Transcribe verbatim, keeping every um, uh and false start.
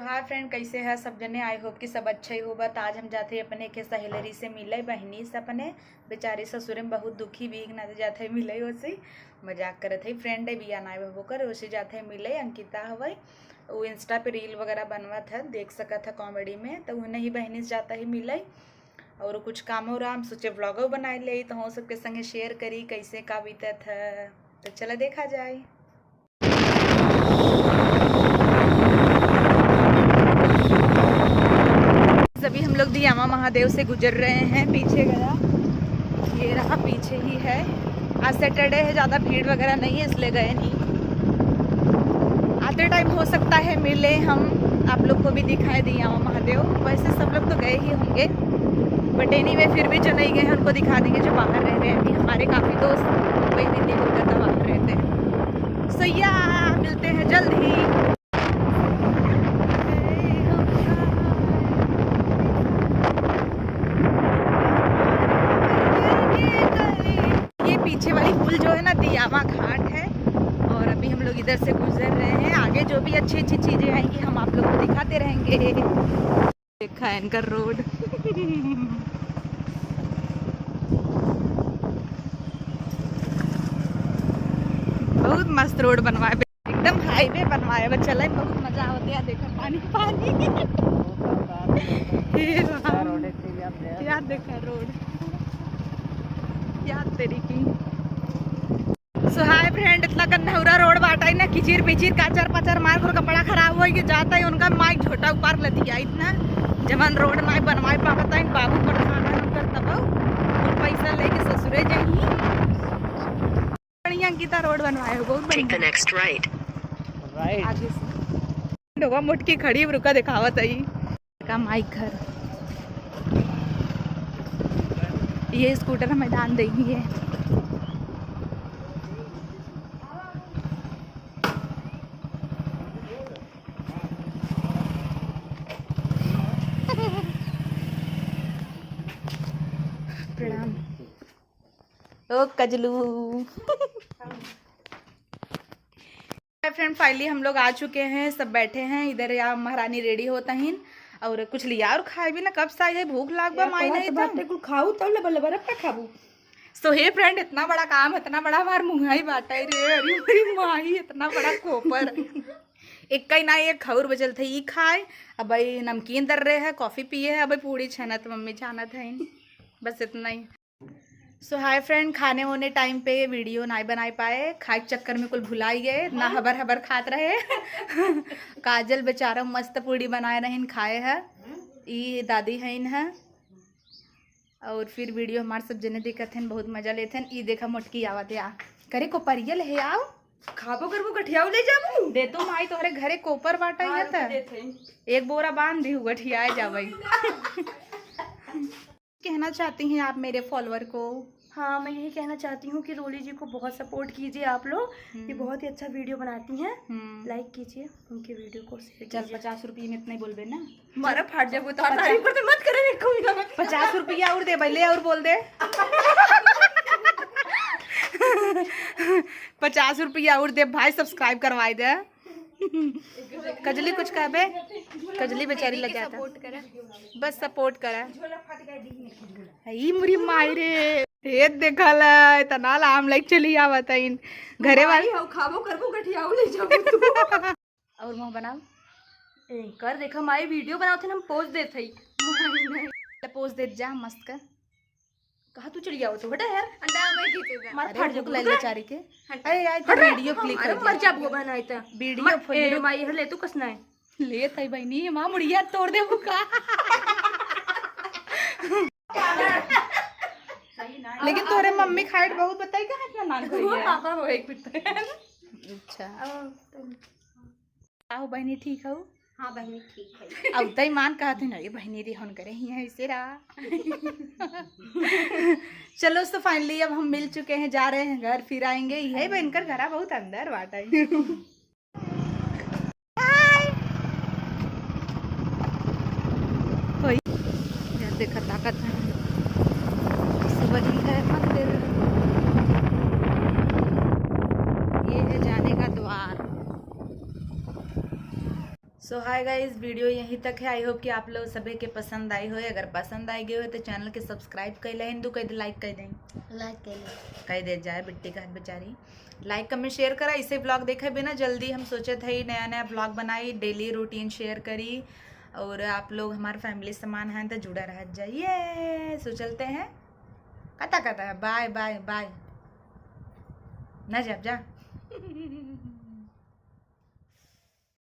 Hi friend, कैसे है सब जने? I hope कि सब अच्छा ही होबा। त आज हम जाते हैं अपने के सहेलरी से मिले, बहिनी से अपने। बेचारी ससुरे में बहुत दुखी भी ना जाते हैं मिले, ओसे मजाक करत है। Friend है, बिया नाय बहबो कर, ओसे जाते हैं मिले। अंकिता हवै, वो Insta पे reel वगैरह बनवत है, देख सकत है comedy में। तो उन्हें ही बहिनी से जाता ही मिले और कुछ कामो राम सोचे vlog बनाए ले, तो हम सबके संगे share करी कैसे का बीतत है। तो चला देखा जाए। अभी हम लोग दियामा महादेव से गुजर रहे हैं, पीछे गया, ये रहा पीछे ही है। आज Saturday है, ज़्यादा भीड़ वगैरह नहीं है, इसलिए गए नहीं। आते time हो सकता है मिले हम, आप लोग को भी दिखाए दियामा महादेव। वैसे सब लोग तो गए ही होंगे, but anyway फिर भी जो नहीं गए हैं उनको दिखा देंगे, जो बाहर रह रहे हैं। अभी हमारे काफ़ी दोस्त वही दिल्ली कोलकाता बाहर रहते हैं। So yeah, मिलते हैं जल्द ही। ये पीछे वाली पुल जो है ना, दियामा घाट है, और अभी हम लोग इधर से गुजर रहे हैं। आगे जो भी अच्छी अच्छी चीजें आएंगी, हम आप लोग को दिखाते रहेंगे। देखा इनका road। बहुत मस्त road बनवाए, एकदम highway बनवाए बा। चले बहुत मजा आवत है। देखा पानी पानी। हे राम। यार देखा road, यार तेरी की। So hi friend, इतना कन्नौरा road बाटा है ना, किचिर पिचिर, काचर पचर मार कर कपड़ा खराब हो गया, जाता है उनका माइक झोटा ऊपर लतिया इतना, जवन road नाय बनवाए पावत है, बाबू प्रधान है उनकर तब, वो पैसा लेके ससुरे जाइए। बढ़िया अंकिता road बनवाए हो, बहुत Take the बढ़िया। Next right। Right। आगे से। डोबा मोटकी खड़ी, रुका दिखावत है। का माई घर। ये scooter मैदान देगी है। प्रणाम। ओ कजलू। Friend, finally हम लोग आ चुके हैं, सब बैठे हैं इधर। या महारानी ready होता ही और कुछ लिया और खाए भी ना, कब से आई है, भूख लाग बा, या माई कहत नहीं बाटे था। कुल खाऊ तब ले बल्ले बर्फ का खाबू। So हे friend, इतना बड़ा काम, इतना बड़ा हमार मुंहई बाटा है रे, अरे मेरी माई, इतना बड़ा कोपर। एक कहीं ना एक खौर बचल थे, ई खाए, अब भाई नमकीन दर रहे है, coffee पिए है, अब भाई पूड़ी छनत मम्मी छानत है, बस इतना ही। So hi friend, खाने होने time पे video नाय बनाए पाए, खाए के चक्कर में कुल भुलाई गए, इतना हाँ। हबर हबर खात रहे। काजल बेचारा मस्त पूड़ी बनाए रहिन, खाए है। ई दादी हइन है। और फिर video हमार सब जने देखत हन, बहुत मजा लेत हन। ई देखा मोटकी आवत है, आ। करे को परियल है, आओ। खाबो करबो, गठियाऊ ले जाबू। दे तो माई, तोहरे घरे कोपर बाटा हाँ, ही है रुको त। देत हई। एक बोरा बांध दी, गठियाए जाबई। कहना चाहती हैं आप मेरे follower को? हाँ, मैं यही कहना चाहती हूँ कि रोली जी को बहुत support कीजिए आप लोग। ये हम्म। बहुत ही अच्छा video बनाती हैं। हम्म। Like कीजिए उनके video को, share चल, कीजिए। पचास रुपये में इतना ही बोलबे ना। मारा फाट जाबो, तो पचास तारीफ करते मत करे, एक कमी ना। पचास रुपया और दे भाई, ले और बोल दे। पचास रुपया और दे भाई, subscribe करवाई दे। कजली कुछ कहबे? कजली बेचारी लजाता। Support करा। बस support करा। ई मुरी माई रे। हे देखला, इतना लाम लाइक चली आवत है इन। घरे वाले माई हो, खाबो करबो, गठियाऊ ले जाबो तू। और मुंह बनाओ। एंकर देखा माई video बनावत है, हम pose देत हई। ले pose देत जा मस्त का। कहाँ तू चली जाओ तू, हटा यार। अंडा मैं खींचे बा। मार अरे फाड़ भूख जाबो, लग हटा। बेचारी के। हट। अरे यार, तो हटा। Video click अरे हो मर गया। जाबो बहन आई त। Video मत, ए, फुल माई हर ले तू कसना है। ले तई बहनी, माँ मुड़िया तोड़ दे बुका। लेकिन तोरे मम्मी खाइट बहुत बताई, कहाँ इतना नान वो करी है? पापा हो एक बित्ते। अच्छा। अब तुम का हो बहनी, ठीक हो? हाँ बहनी, ठीक है। अब तई मान कहत है ना, ये बहनी रे हन करे ही है इसे रा। चलो, so finally अब हम मिल चुके हैं, जा रहे हैं घर, फिर आएंगे। यही बहन कर घरा बहुत अंदर बाटा है। हाय। कोई यार देखा ताकत है। वही है मंदिर। ये है जाने का द्वार। तो हाय गाइस, वीडियो यहीं तक है। आई होप कि आप लोग सभी के पसंद आई होए। अगर पसंद आई गई हो तो चैनल के सब्सक्राइब कर ले, हिंदू कह दे, लाइक कर दें, लाइक कर ले। कह दे जाए बिट्टी का हाथ बेचारी। लाइक कमेंट शेयर करा। इसे ब्लॉग देखे बिना जल्दी हम सोचत है नया नया ब्लॉग बनाई, डेली रूटीन शेयर करी और आप लोग हमारे फैमिली समान हैं तो जुड़ा रह जाइए। सो चलते हैं, कता कता है, बाय बाय बाय, ना जा जा।